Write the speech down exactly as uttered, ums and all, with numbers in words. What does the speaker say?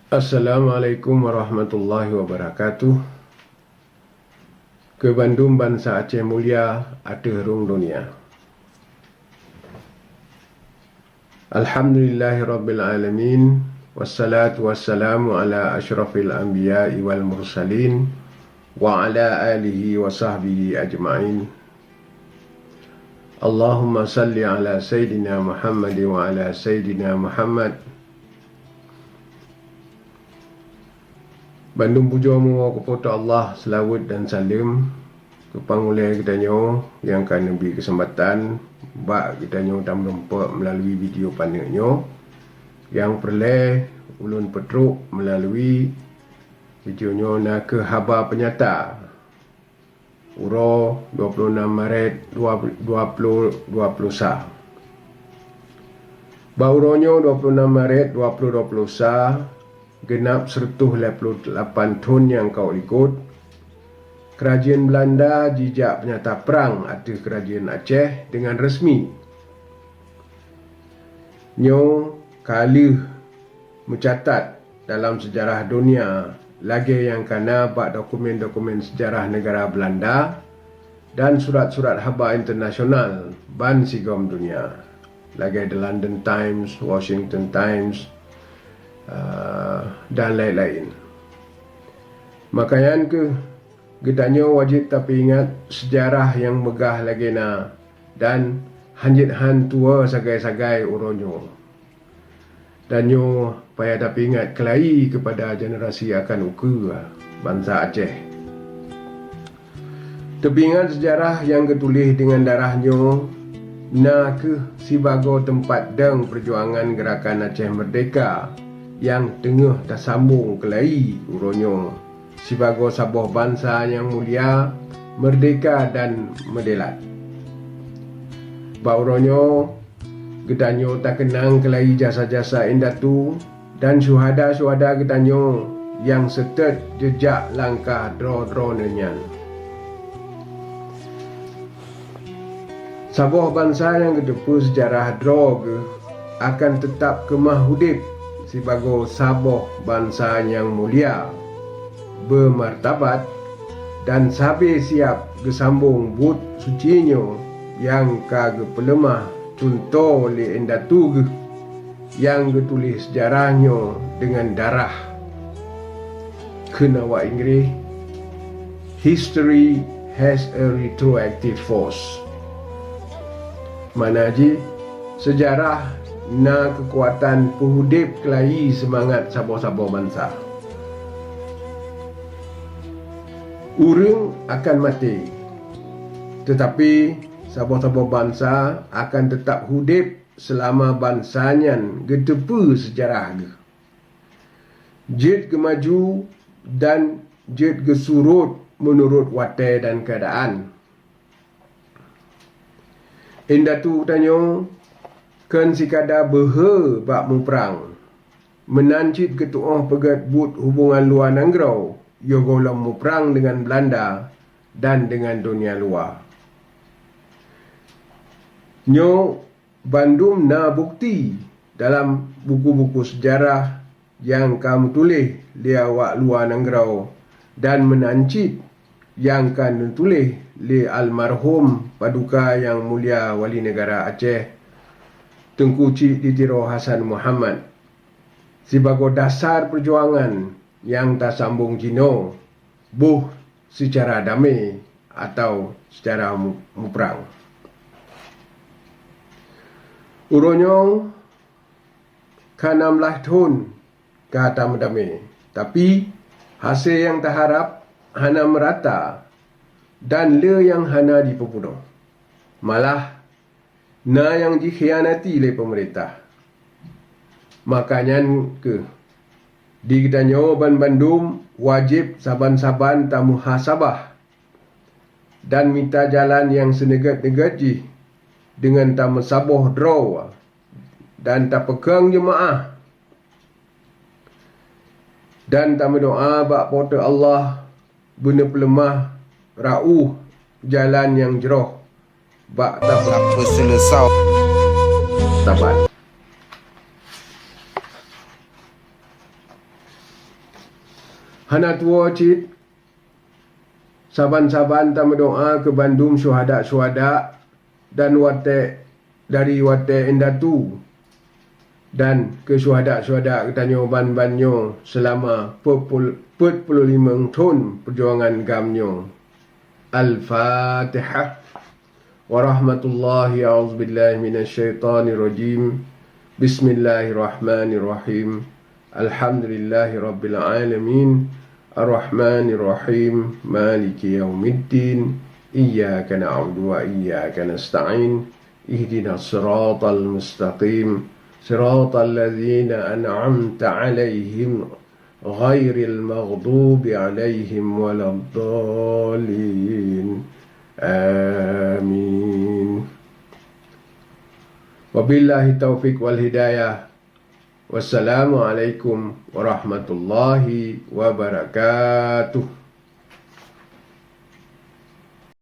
Assalamualaikum warahmatullahi wabarakatuh. Keu bandum bansa Aceh mulia ateueh rhueng dunia. Alhamdulillahirabbil alamin, wassalatu wassalamu ala asyrafil anbiya'i wal mursalin, wa ala alihi wa sahbihi ajma'in. Allahumma salli ala Sayyidina Muhammad wa ala Sayyidina Muhammad. Bandum pujoe meuwoe keu Po teu Allah, seulaweuet dan saleuem keu Pangulèe geutanyoe nyang ka neubri keuseumpatan bak geutanyoe tameurumpok meulalu video paneuk nyoe. Nyang peureulèe ulôn peutrok meulalu video nyoe na kheueh haba peunyata. Uroe dua ploh nam Maret dua, dua ploh dua ploh sa. Bak uroe nyoe dua ploh nam Maret dua ploh dua ploh sa, geunab seureutôh lhèe ploh lapan thon nyang ka likot, keurajeuen Beulanda jijak peunyata prang ateueh keurajeuen Aceh deungon resmi. Nyoe ka lheueh meucatat dalam seujarah donya lagèe nyang ka na bak dokumen-dokumen seujarah neugara Beulanda dan surat-surat haba internasional ban sigom donya, lagèe The London Times, Washington Times, eh, dan laén-laén. Maka nyan kheueh geutanyoe wajéb tapeuingat seujarah nyang meugah lagèe na dan hanjeuet han tuwoe sagai-sagai uroe nyoe. Dan nyoe payah tapeuingat keulayi keupada generasi akan ukeue bansa Aceh. Teupeuingat seujarah nyang geutuléh deungon darah nyoe na kheueh sibagoe teumpat dong peujuangan Geurakan Aceh Meurdehka nyang teungoh tasambong keulayi uroe nyoe sibagoe saboh bansa nyang mulia, meurdehka dan meudelat. Bak uroe nyoe, geutanyoe takeunang keulayi jasa-jasa indatu dan syuhada-syuhada geutanyoe nyang seutôt jeujak langkah droe-droeneuh nyan. Saboh bansa nyang geuteupeue seujarah droe geuh akan teutab keumah udeb sibagoe saboh bansa nyang mulia, beumartabat, dan sabe siab geusambong buet suci nyoe nyang ka geupeuleumah cuntoh lé indatu geuh nyang geutuléh seujarah nyoe deungon darah. Kheun awak Inggréh, "History has a retroactive force." Makna jih, seujarah na keukuatan peuudeb keulayi seumangat saboh-saboh bansa. Ureuëng akan maté, teutapi saboh-saboh bansa akan teutab udeb seulama bansa nyan geuteupeue seujarah geuh, jeuet geumaju dan jeuet geusurot meunurot watée dan keuadaan. Indatu tanyoe kon sikada beuhe bak muprang, meunan cit geutuoh peugét buet hubongan luwa nanggroe yoh gohlom muprang deungon Beulanda dan deungon donya luwa. Nyoe bandum na bukeuti dalam buku-buku seujarah nyang ka meutuléh lé awak luwa nanggroe dan meunan cit nyang ka neutuléh lé almarhum Paduka Nyang Mulia Wali Neugara Aceh, Teungku Chik di Tiro Hasan Muhammad, sibagoe dasar peujuangan nyang tasambong jinoe, boh seucara damé atawa seucara mu-, muprang. Uroe nyoe ka nam blaih thon ka tameudamé, tapi hase nyang taharab hana meurata dan le nyang hana jipeupunoh. Malah, na nyang jikhianati lé peumeurintah. Maka nyan kheueh, di geutanyoe banbandum wajéb saban-saban tameuhasabah dan mita jalan nyang seuneugét-neugét jih deungon tameusaboh droe dan tapeukong jeumaáh dan tameudoá bak Po teu Allah beuneupeuleumah rauh jalan nyang jroh bak tabah. Sapeue seuleusoe. Saban. Hana tuwoe cit, saban-saban tameudoá keu bandum syuhada-syuhada dan watée, dari watée indatu, dan keu syuhada-syuhada geutanyoe ban-ban nyoe seulama peuet pul-, peuet puluh limong thon peujuangan GAM nyoe. Al-Fatihah. Warahmatullahi, a'udzubillahi minasyaitonirrajim. Bismillahirrahmanirrahim. Alhamdulillahi rabbil alamin. Arrahmanirrahim. Maliki yaumiddin. Iyyaka na'budu wa iyyaka nasta'in. Ihdinas siratal mustaqim. Siratal ladzina an'amta 'alaihim ghairil maghdubi 'alaihim waladdallin. Amin. Wabillahi taufiq wal hidayah. Wassalamualaikum warahmatullahi wabarakatuh.